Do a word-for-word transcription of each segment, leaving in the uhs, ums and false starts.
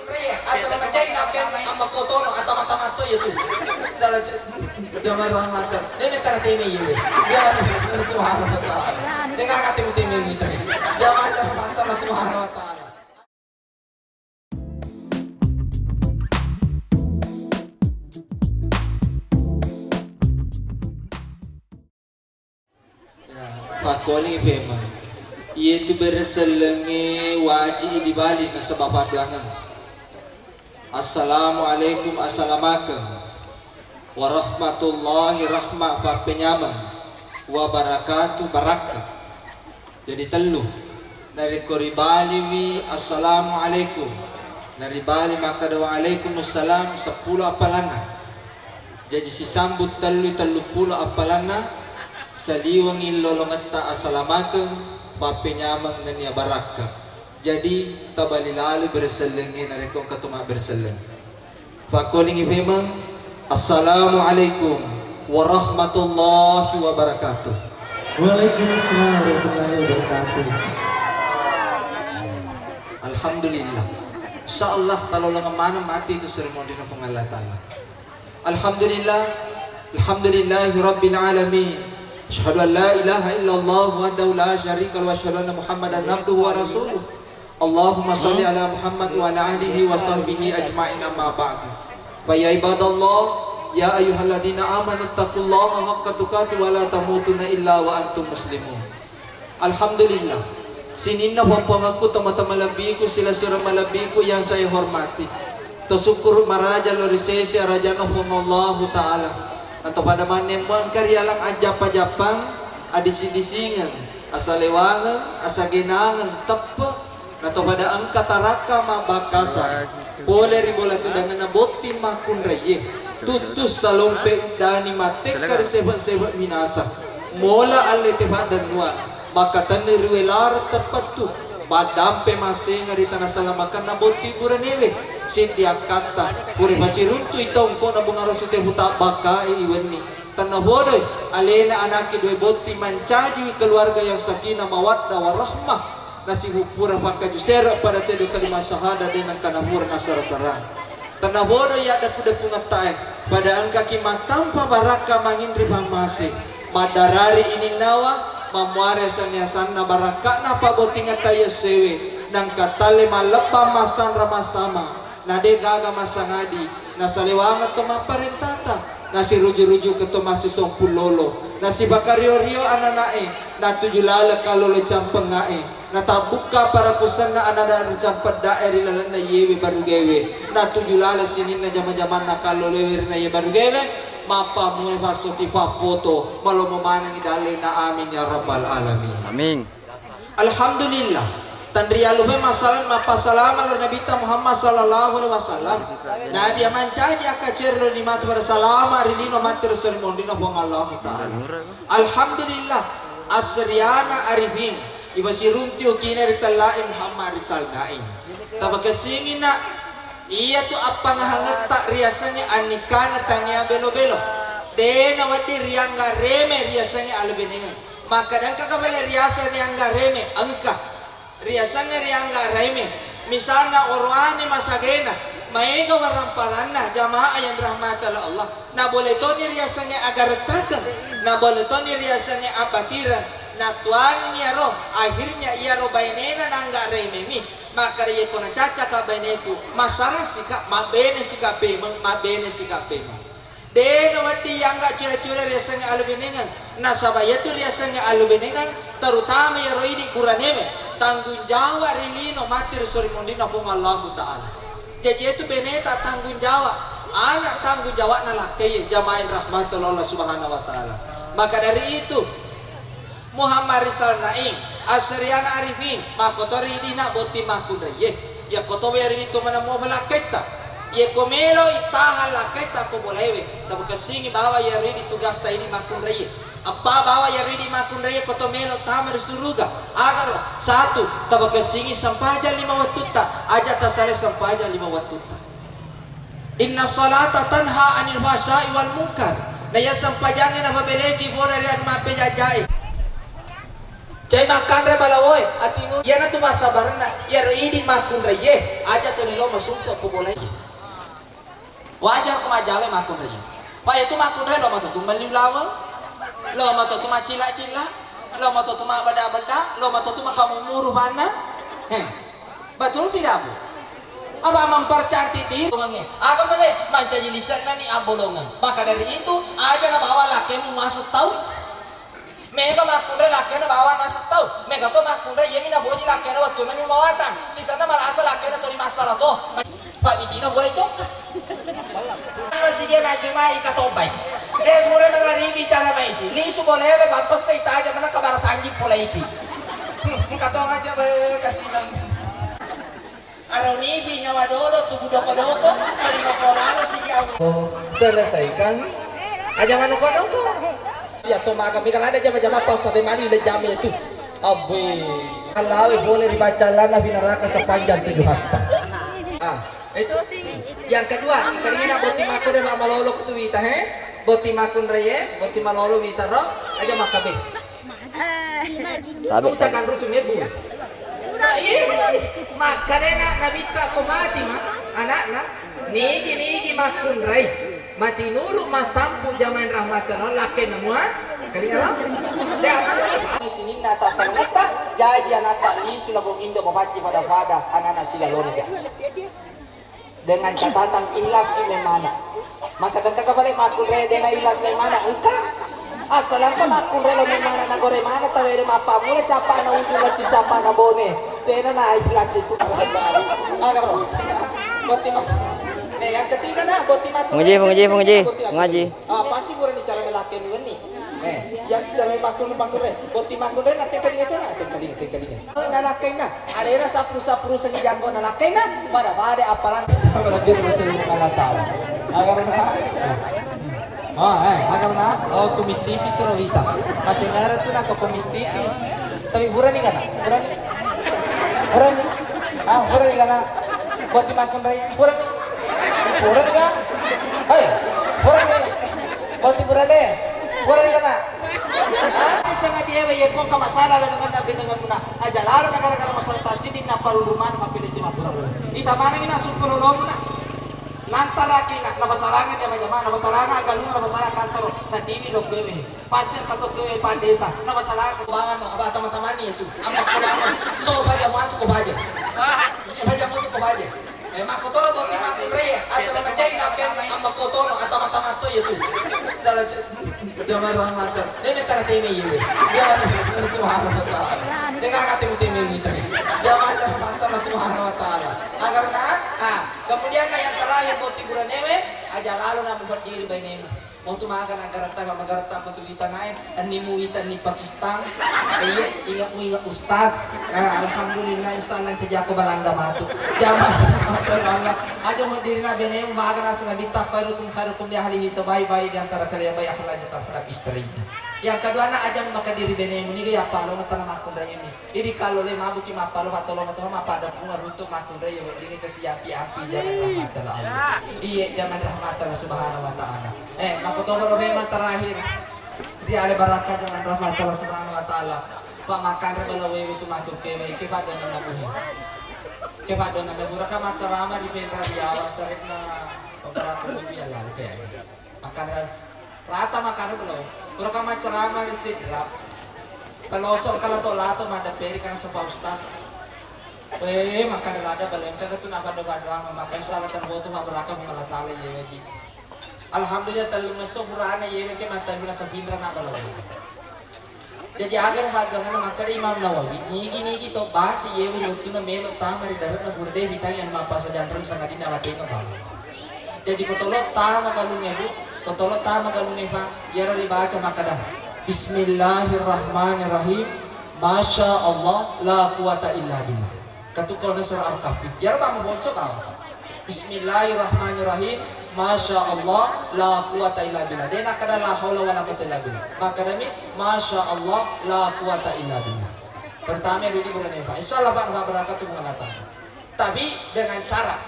Asal macai nakke amma kotono atau mata-mata ya tu. Salah ce-, jamaah rahmatan. Dene tara teme iye. Ya, subhanallah. Dene kaka teme-teme gitu. Jamaah rahmatan, subhanallah. Ya, pakkualingi pemeng. Iyetu beresellengnge waji'i dibali nasaba padduangeng. Assalamualaikum, assalamakeng. Warahmatullahi, rahma pappenyameng. Wabarakatuh, barakka. Jadi tellu. Narekko ribaliwi assalamualaikum, naribali makkeda waalaikumsalam seppulo appalanna. Jaji sisambut tellu telluppulo appalanna, saliwengngi lolongetta asalamakeng, pappenyameng nennia barakka. Jadi tabali lalo beresellengnge narekko engka to mabbereselleng. Pakkualingi pemeng, "Assalamualaikum warahmatullahi wabarakatuh." Waalaikumsalam warahmatullahi wabarakatuh. Alhamdulillah. Insyaallah talolongeng maneng matti itu seri monrina Puang Allah Ta'ala. Alhamdulillah. Alhamdulillahi rabbil alamin. Asyhadu an la ilaha illallah wahdahu la syarika lahu wa asyhadu anna Muhammadan abduhu wa rasuluh. Allahumma salli ala Muhammad wa ala alihi wa sahbihi ajma'in, amma ba'du. Fa ya ibadallah, ya ayyuhalladzina amanu taqullaha haqqa tuqatih wa la tamutunna illa wa antum muslimun. Alhamdulillah. Sininna pompongekku, tomatoa malebbiku, silessureng malebbiku yang saya hormati. Tosukkuru maraja lao ri sese arajanna Puang Allahu Ta'ala. Nato pada manne muangka ri alang ajjappa-jappang, adising-disingeng, asalewangeng, asagenangeng, teppe, nato pada engka tarakka mabbakasa. Pole ri bola tudangenna botting makkunraie, tuttu salompe uddani mattekka ri sebe-sebe minasa. Mola alle tepaddennuang, makkatenni ri welareng teppettu, maddampe massenga ri tana salamakenna botting buranewe. Siddi akkatta, pura pasiruntui tongkona bunga rosi tebu tabbakkae iwenni. Tenna bodoi, alena anakki dua botting mancajiwi keluarga yang sakinah mawaddah warahmah. Nasihuppura pakkaju sere pada tedo kalima syahadat de nengka napura nasara-sarang. Tenna bodo iya depu-depungetta e, pada engkaki mattampa barakka manginri pammase, maddarari ininnawa, mammuare sanni-asanna barakka'na pabottingetta yessewe, nengka talle mallebbang massanra massama, na de gaga massangadi, nasalewangeng to mapparentata. Nasiruju-ruju keto massisompung lolo, nasipakario-rio anana'e, natuju laleng kallolo campengngae, natabbukka parakusanna anana'e ri campedda'e ri lalenna iyewe barugewe, natuju laleng sininna jama-jamanna kalloloewe ri naiye barugewe, mappammula passoki pappoto, malomo manengngi dallena, amin ya rabbal alamin. Amin. Alhamdulillah. Tanrialupai masalah mappasalama lao Nabitta Muhammad sallallahu alaihi wasallam. Nabi mancaji akkacerro ri matu pada salama ri lino matti ri seri monrina Puang Allahu Ta'ala. Alhamdulillah. Asriana arifin. Iba sirunti ukina ri tellai Muhammad Rizal Naim. Tapakessingi nak. Iyatu appangahangetta riasengnge annikkangeng tania belo-belo. De nawedding riangga reme riasengnge alebinengeng. Makkeda engka kabale riaseng riangga reme, engka. Riasengnge riangga reme. Misalna oroane masagena, maega waramparanna jamaah yang dirahmati oleh Allah. Nabole toni riasengnge agarettakeng, nabole toni riasengnge abbatireng. Natuangeng iyaro, akhirnya iyaro bainena nangga rememi. Makkeda, "Iyeko nacaccaka baineku, masarasika, mabbenesika pemeng, mabbenesika pemeng." De nawedding yangga cure-cure riasengnge alebinengeng, nasaba iyatu riasengnge alebinengeng, terutama iyaro idi buranewe, tanggung jawab ri lino matti ri sori monrinna Puang Allahu Ta'ala. Jaji, iyatu beneta tanggung jawab, ana tanggung jawabna lakkaiye, jamaah yang dirahmati oleh Allah Subhanahu wa Ta'ala. Maka dari itu, Muhammad Rizal Naim, Asriana Arifin, makkotori idina botting makkunraiye. Yakkoto weri itu mana mau malakkaitta. Yeko melo ittahan lakkaitta ko bolaewe, tabukessingi bawa yaridi tugasta ini makkunraiye. Appa bawa yaridi makkunraiye koto melo tama ri suruga. Agaro, satu, tabukessingi sempajang lima wattutta, aja tasale sempajang lima wattutta. Inna salata tanha anil fahsya'i wal munkar. Na iya sempajangnge napabeleki pole ri anu mappejajae. Cai makkanre balawoe, atingu, iyanatu massabarenna, iyaro Idi makkunraiye, aja toni lo masumpe pogolai. Wajar ko majjala makkunrai. Pa itu makkunrai lo matotu melli ulaweng, lo matotu macilla-cilla, lo matotu mabbeda-beda, lo matotu makamumuru panna. He. Betul tidak, Bu? Apa mempercantik diri? Aga mene mancaji lise'na ni abbolongeng. Maka dari itu, aja nabawa lakkemu masuk tau. Mega makkunrai lakkena bawa naseng tau. Mega to makkunrai iyami naboji lakkena wettunna mi mawatang. Sisenna malasa lakkena toni massala to. Pak bijina boleh jokka. Masigi majjumai katobai. Eh, mure mangaribi cara maisi. Lisu bolewe bappessai taja mana kabara sanji polaipi. Hmm, engka to aja be kasinang. Aronibi nyawa dolo tubu doko-doko, tadi noko lalo sigi awe. Oh, selesaikan. Aja manoko-noko. Iya to maga mega lada jama-jama pau sate mani le jame itu. Abbe. Alawe boleh dibaca lana binaraka sepanjang tujuh hasta. Ah, itu. Yang kedua, karingina boti makkunrai malolo kutu wita he. Boti makkunrai ye, boti malolo wita ro, aja makabe. Tabe. Ucakan rusu mebu. Nah, iya benar. Makkanena nabitta ko mati ma anakna. Nigi-nigi makkunrai. Mati nulu matampu jamain rahmat Allah lakken namua. Kali alam. Dia apa sih? Sininna tak sangatta jaji anakta lisu labo indo mapacci pada-pada anakna silalona jaji. Dengan catatan ikhlas ki memana. Maka tentang kembali makkunrai dena ikhlas memana engka. Asal engka makkunrai lo memana na gore mana tawede mappa mula capa na ujung latu capa na bone. Dena na ikhlas itu. Agar boti mak. Nih yang ketiga nah boti makkunrai. Penguji, penguji, penguji, penguji. Ah, pasti burani cara melakukan ini. Eh, ya secara makkunrai makkunrai. Boti makkunrai na tengkalinga tena tengkalinga tengkalinga. Nalakkainna, alena sapru-sapru sengi janggo nalakkainna, pada-pada appalang. Siapa lebih Rasulullah Allah Ta'ala. Agar na, oh, eh, agar na, oh, kumis tipis ro wita. Masih ngarep tuh nak kumis tipis. Tapi burani kan? Burani? Burani? Ah, burani kan? Buat dimakan raya. Burani? Burani kan? Hei, burani? Boti burane, burane kana. Ai sangadie we yekko ka masalah dengan nabi dengan muna. Aja lalo na gara-gara masalah tasiding na parurumana mappede cima pura. Ita mana mina sumpulolomuna. Nantaraki na, na basaranga jama-jama, na basaranga agaluna, na basaranga kantoro, na tiwi lo kue we. Pasti ka to kue pa desa, na basaranga kesebangan no, apa teman-teman itu. Amma ko lama, so baja matu ko baja. Baja matu ko baja. Eh, makkotoro botting makkunrai, asal macai nakke amma kotono atau mata-mata ya tu. Salah c-, jamaah rahmatan. Dia minta teme ya. Dia subhanahu wa ta'ala. Dia kagak teme-teme minta. Jamaah rahmatan subhanahu wa ta'ala. Agar na, ah, kemudian na yang terakhir botting buranewe, aja lalo na mubadiri bainemu. Mau tu maga na garatta, ma garatta ko tu wita nae, enni mu wita ni Pakistan. Iya, ingat mu ingat ustaz. Ah, alhamdulillah, insya Allah cejako Balanda matu. Jamaah, masya Allah. Aja mau diri na bene, maga na sena bita khairukum khairukum li ahlihi, sebaik-baik di antara kalian baik akhlaknya terhadap istrinya. Yang kedua na aja maka diri bene mu niga ya palo ngetana makkunrai mi. Idi kalo le mabuki mappalo mattolo matoha mappada punga runtuk makkunrai ya weddingngi kasi api-api jangan rahmatullah Allah. Iye jangan rahmatullah subhanahu wa ta'ala. Eh, makkotoro memang terakhir. Ri ale barakka jangan rahmatullah subhanahu wa ta'ala. Pak makanre bala wewe tu makku kewe ke pada nana buhi. Ke pada nana buraka macerama di Penra Riawa seretna beberapa minggu yang lalu kayaknya. Makanre rata makanre tu lo. Buraka macerama di Sidrap. Pelosok kala to lato madeperi kana sepa ustaz. Eh, makanre lada balengka tu napa do badrama makai salah terbotu maberaka mengalatale ye waji. Alhamdulillah tellungesso burane yewe ke mattellu nasabinra na balawa. Jaji aga maggangana makkeda Imam Nawawi, nigi-nigi to baca yewe wettuna melo tama ri dare'na burdehi tangi anu mappasajanreng sangadinna matenga bawang. Jaji ko tolo tama galungnge bu, ko tolo tama galungnge pa, iyaro ribaca makkeda, Bismillahirrahmanirrahim, Masya Allah, la quwata illa billah. Katukkol na surah Al-Kahfi. Iyaro bang bonco bawang. Bismillahirrahmanirrahim. Masya Allah, la quwata illa billah. De nakkeda la haula wala quwata illa billah. Makkedami, Masya Allah, la quwata illa billah. Pertama dulu di bulan Eva. Insya Allah Pak, Pak berangkat tuh mengatakan. Tapi dengan syarat.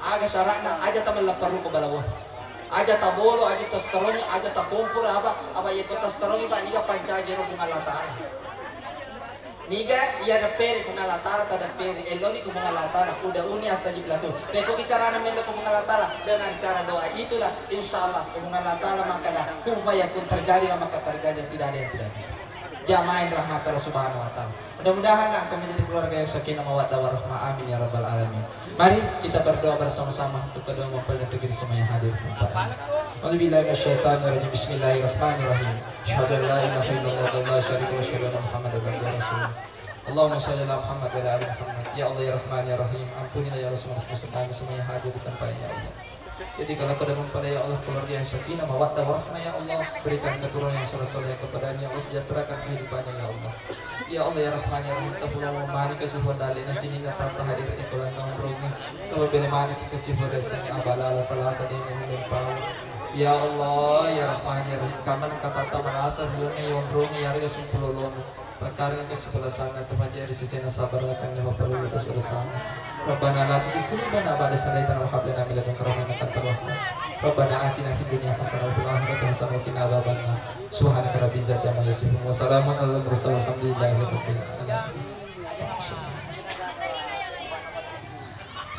Aga syaratna, aja taman lapar ruko balawo. Aja tabolo, aja tasterongi, aja tapompur apa, apa iya tasterongi Pak, niga pancaji ro Puang Allah Ta'ala. Niga iya depperi Puang Allah Ta'ala, taddepperi, elloni ku Puang Allah Ta'ala, ud'uni astajib lakum. Pekkogi carana mello ku Puang Allah Ta'ala, dengan cara doa itulah, insya Allah ku Puang Allah Ta'ala makkeda kun fayakun, terjadilah maka terjadi, tidak ada yang tidak bisa. Jamaah rahmat Allah Subhanahu wa Ta'ala. Mudah-mudahan engka menjadi keluarga yang sakinah mawaddah warahmah. Amin ya rabbal alamin. Mari kita berdoa bersama-sama untuk kedua mempelai negeri semua yang hadir di tempat ini. A'udzubillahi minasyaitonirrajim. Bismillahirrahmanirrahim. Asyhadu an la ilaha illallah wa la syarika lahu, asyhadu anna Muhammadan abduhu wa rasuluh. Allahumma shalli ala Muhammad wa ala ali Muhammad. Ya Allah, ya Rahman, ya Rahim, ampunilah ya Allah semua dosa-dosa kami semua yang hadir di tempat ini, ya Allah. Jadi kalau kau dah mempelai, ya Allah, keluarga yang sakinah mawaddah warahmah, ya Allah, berikan keturunan yang soleh-soleh kepadanya, ya Allah, sejahterakan kehidupannya, ya Allah. Ya Allah, ya Rahman, ya Rahim, tapulung mani kasihuang dalle'na sininna tata hadir di kolam kampung ini. Tapabela mani kasihuang desa ini, abala ala salasa dengan lempau. Ya Allah, ya Rahman, ya Rahim, kamana katatta malasa ruang yang rong ya harga sumpulolona. Pekkareng kesepelasanna tu maja ri sesena sabarakan lima perlu kesepelasanna. Rabbana la tuzigh qulubana ba'da idh hadaytana wa hab lana min ladunka rahmah innaka antal wahhab. Rabbana atina fid dunya hasanah wa fil akhirati hasanah wa qina adzabannar. Subhanaka rabbil izzati amma yasifun. Wa salamun alal mursalin walhamdulillahi rabbil alamin.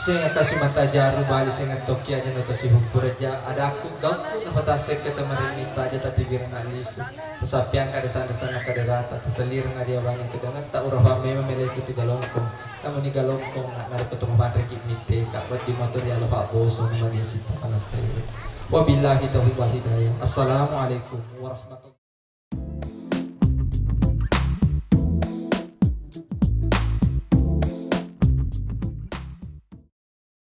Senga kasumata jaru bali senga tokki aja no tasihukku reja adakku gaukku napatasekka tamaringi taja tatiwirna lisu tasappiangka desanna kaderata taselirna diawana kedangetta urafa memang meleku tiga longkong namun niga longkong nak naruko tu mapanriki mitte ka weddi motor ya lepak boso namanya sita malas tayo. Wabillahi taufiq wal hidayah. Assalamualaikum warahmatullahi